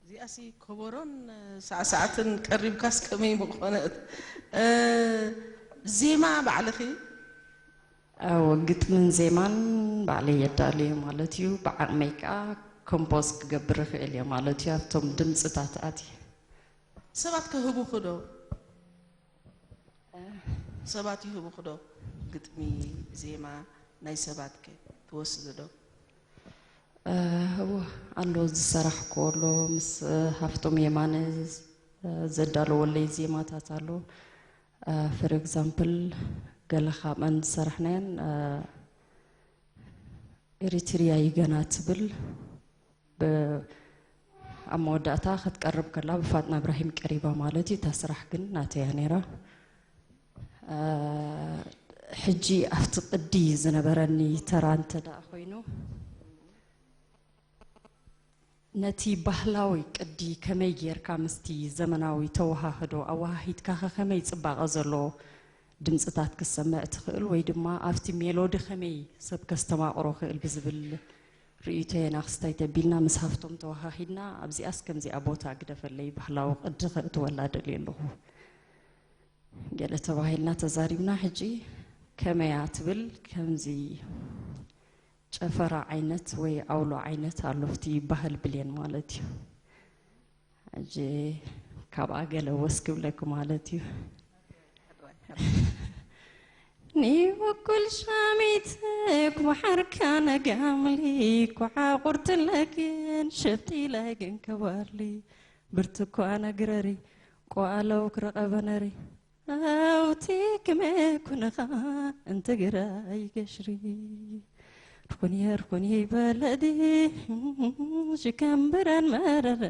እዚኣሲ ከበሮን ሳዕሳዕትን ቀሪብካስ ከመይ ምኾነት? ዜማ ባዕልኺ? ኣዎ፣ ግጥምን ዜማን ባዕለይ የዳሉ እየ ማለት እዩ። ብዓቕመይ ከዓ ኮምፖዝ ክገብር እኽእል እየ ማለት እዩ። ኣብቶም ድምፅታት ኣትየ። ሰባት ከህቡኺ ዶ? ሰባት ይህቡኺ ዶ? ግጥሚ፣ ዜማ ናይ ሰባት ከ ትወስዲ ዶ? እወ ኣሎ፣ ዝሰራሕክዎ ኣሎ፣ ምስ ሃፍቶም የማነ ዘዳለወለይ ዜማታት ኣሎ። For example፣ ገለ ካብኣን ዝሰራሕናየን ኤሪትሪያ ይገና ትብል፣ ኣብ መወዳእታ ክትቀርብ ከላ ብፋጥና እብራሂም ቀሪባ ማለት እዩ። እታ ስራሕ ግን ናተይ እያ ነይራ። ሕጂ ኣብቲ ቅዲ ዝነበረኒ ተራ እንተ ደኣ ኮይኑ፣ ነቲ ባህላዊ ቅዲ ከመይ ጌርካ ምስቲ ዘመናዊ ተወሃህዶ ኣወሃሂድካ፣ ከ ከመይ ጽባቐ ዘለዎ ድምጽታት ክትሰምዕ ትኽእል፣ ወይ ድማ ኣብቲ ሜሎዲ ከመይ ሰብ ከስተማቕሮ ክእል ብዝብል ርእይቶየ ኢና ክስታይ ተቢልና ምስ ሃፍቶም ተወሃሂድና፣ ኣብዚኣስ ከምዚኣ ቦታ ግደፈለይ፣ ባህላዊ ቅዲ ከእትወላ ደልየ ኣለኹ። ገለ ተባሂልና ተዛሪብና። ሕጂ ከመያ ትብል ከምዚ ጨፈራ ዓይነት ወይ ኣውሎ ዓይነት ኣሎ፣ ኣብቲ ባህል ብሌን ማለት እዩ። ሕጂ ካብኣ ገለ ወስ ክብለኪ ማለት እዩ። ኒወኩል ሻሚት ኩሓርካ ነጋምሊ ኩሓቁርትለግን ሸጢለግን ከባርሊ ብርትኳ ነግረሪ ቆኣለው ክረቐበነሪ ኣውቲ ክመ ኩነኻ እንትግራይ ገሽሪ ርኩንየ ርኩንየ በለዲ ሽከም ብረን መረረ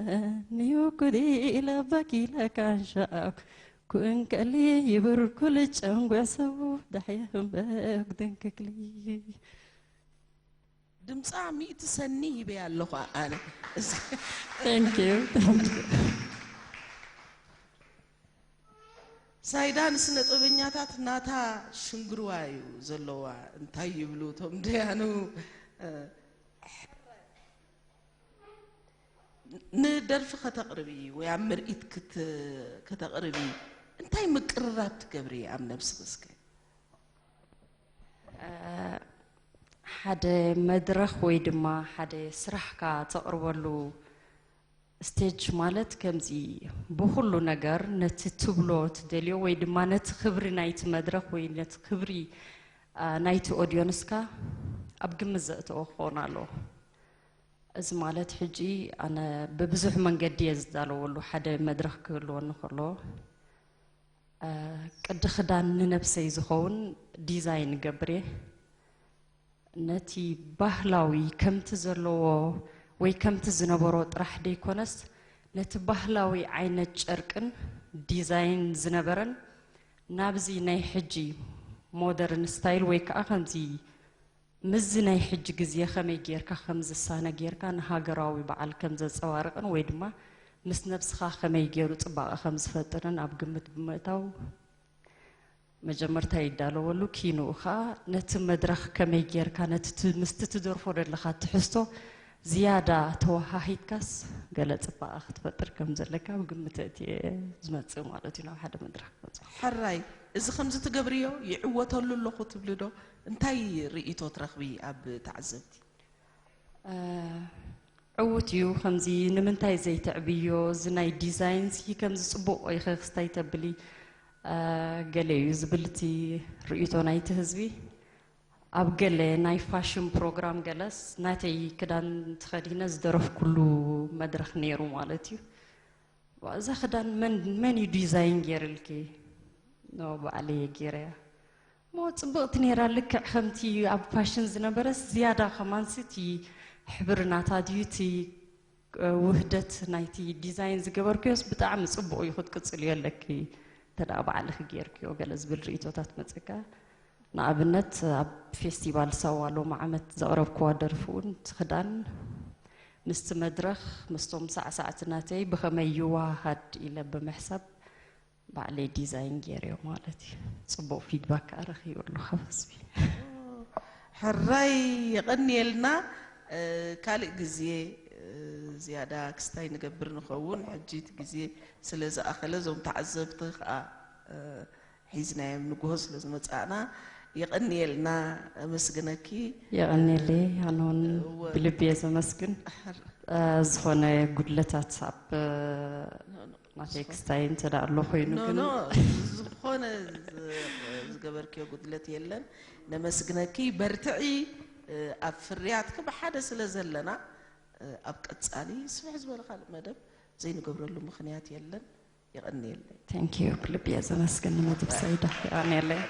ንዩኩዲ ለበኪለ ካንሻው ኩእንከሊ ይብርኩል ጨንጓ ሰው ዳሕየ ህንበግ ድንክክሊ ድምፃ ሚእቲ ሰኒ ሂበያ ኣለኹ ኣነ። Thank you. ሳይዳ ንስነ ጥበበኛታት ናታ ሽንግርዋ እዩ ዘለዋ። እንታይ ይብሉ እቶም ደያኑ? ንደርፊ ከተቕርቢ ወይ ኣብ ምርኢት ከተቕርቢ እንታይ ምቅርራብ ትገብሪ ኣብ ነብስኺ እስከ? ሓደ መድረኽ ወይ ድማ ሓደ ስራሕካ ተቕርበሉ ስቴጅ ማለት ከምዚ ብኹሉ ነገር ነቲ ትብሎ ትደልዮ ወይ ድማ ነቲ ክብሪ ናይቲ መድረኽ ወይ ነቲ ክብሪ ናይቲ ኦድዮንስካ ኣብ ግምት ዘእተወ ክኸውን ኣለዎ። እዚ ማለት ሕጂ ኣነ ብብዙሕ መንገዲ እየ ዝዳለወሉ ሓደ መድረኽ ክህልወኒ ከሎ ቅዲ ክዳን ንነብሰይ ዝኸውን ዲዛይን እገብር እየ። ነቲ ባህላዊ ከምቲ ዘለዎ ወይ ከምቲ ዝነበሮ ጥራሕ ደይኮነስ፣ ነቲ ባህላዊ ዓይነት ጨርቅን ዲዛይን ዝነበረን ናብዚ ናይ ሕጂ ሞደርን ስታይል ወይ ከዓ ከምዚ ምስዚ ናይ ሕጂ ግዜ ከመይ ጌርካ ከም ዝሳነ ጌርካ ንሃገራዊ በዓል ከም ዘጸባርቕን ወይ ድማ ምስ ነብስኻ ከመይ ገይሩ ጽባቐ ከም ዝፈጥርን ኣብ ግምት ብምእታው መጀመርታ ይዳለወሉ፣ ኪንኡ ኸኣ ነቲ መድረኽ ከመይ ጌርካ ነቲ ት- ምስቲ ትደርፎ ዘለኻ ትሕዝቶ ዝያዳ ተወሃሂድካስ ገለ ጽባቐ ክትፈጥር ከም ዘለካ ኣብ ግምት እቲ ዝመጽእ ማለት እዩ ናብ ሓደ መድረኽ ክመጽእ። ሕራይ፣ እዚ ከምዚ ትገብርዮ ይዕወተሉ ኣለኹ ትብሊ ዶ? እንታይ ርእይቶ ትረኽቢ ኣብ ተዓዘብቲ? ዕዉት እዩ። ከምዚ ንምንታይ ዘይተዕብዮ እዚ ናይ ዲዛይን ሲ ከምዚ ጽቡቕ ኢኸ ክስታይ ተብሊ ገለ እዩ ዝብል እቲ ርእይቶ ናይቲ ህዝቢ። ኣብ ገለ ናይ ፋሽን ፕሮግራም ገለስ ናተይ ክዳን ተኸዲነ ዝደረፍኩሉ መድረኽ ነይሩ ማለት እዩ። እዛ ክዳን መን መን እዩ ዲዛይን ገይርልኪ? ኖ ባዕለየ ገይረያ። እሞ ጽብቕቲ ነይራ፣ ልክዕ ከምቲ ኣብ ፋሽን ዝነበረስ ዝያዳ ከማንሲ እቲ ሕብሪ ናታ ድዩ እቲ ውህደት ናይቲ ዲዛይን ዝገበርክዮስ ብጣዕሚ ጽቡቕ እዩ፣ ክትቅጽልዮ ኣለኪ እንተ ደኣ ባዕልኺ ገይርክዮ ገለ ዝብል ርእይቶታት መጸካ። ንኣብነት ኣብ ፌስቲቫል ሳዋ ሎሚ ዓመት ዘቕረብክዋ ደርፊ እውን እቲ ክዳን ምስቲ መድረኽ ምስቶም ሳዕሳዕቲ ናተይ ብኸመይ ይወሃሃድ ኢለ ብምሕሳብ ባዕለይ ዲዛይን ገይረዮ ማለት እዩ። ጽቡቕ ፊድባክ ከዓ ረኺበሉ ካብ ህዝቢ። ሕራይ የቐንየልና። ካልእ ግዜ ዝያዳ ክስታይ ንገብር ንኸውን። ሕጂ እቲ ግዜ ስለ ዝኣኸለ እዞም ተዓዘብቲ ከዓ ሒዝናዮም ንግሆ ስለ ዝመጻእና የቐንየልና። ኣመስግነኪ። የቐንየለይ። ኣነ እውን ብልቢ እየ ዘመስግን። ዝኾነ ጉድለታት ኣብ ናተይ ክስታይ እንተ ደኣ ኣሎ ኮይኑ ግን ዝኾነ ዝገበርክዮ ጉድለት የለን። ነመስግነኪ። በርትዒ። ኣብ ፍርያትኪ ብሓደ ስለ ዘለና ኣብ ቀጻሊ ስፍሕ ዝበለ ካልእ መደብ ዘይንገብረሉ ምኽንያት የለን። የቐንየለይ። Thank you። ብልቢ እየ ዘመስግን ንመድብ ሰይዳ። የቐንየለይ።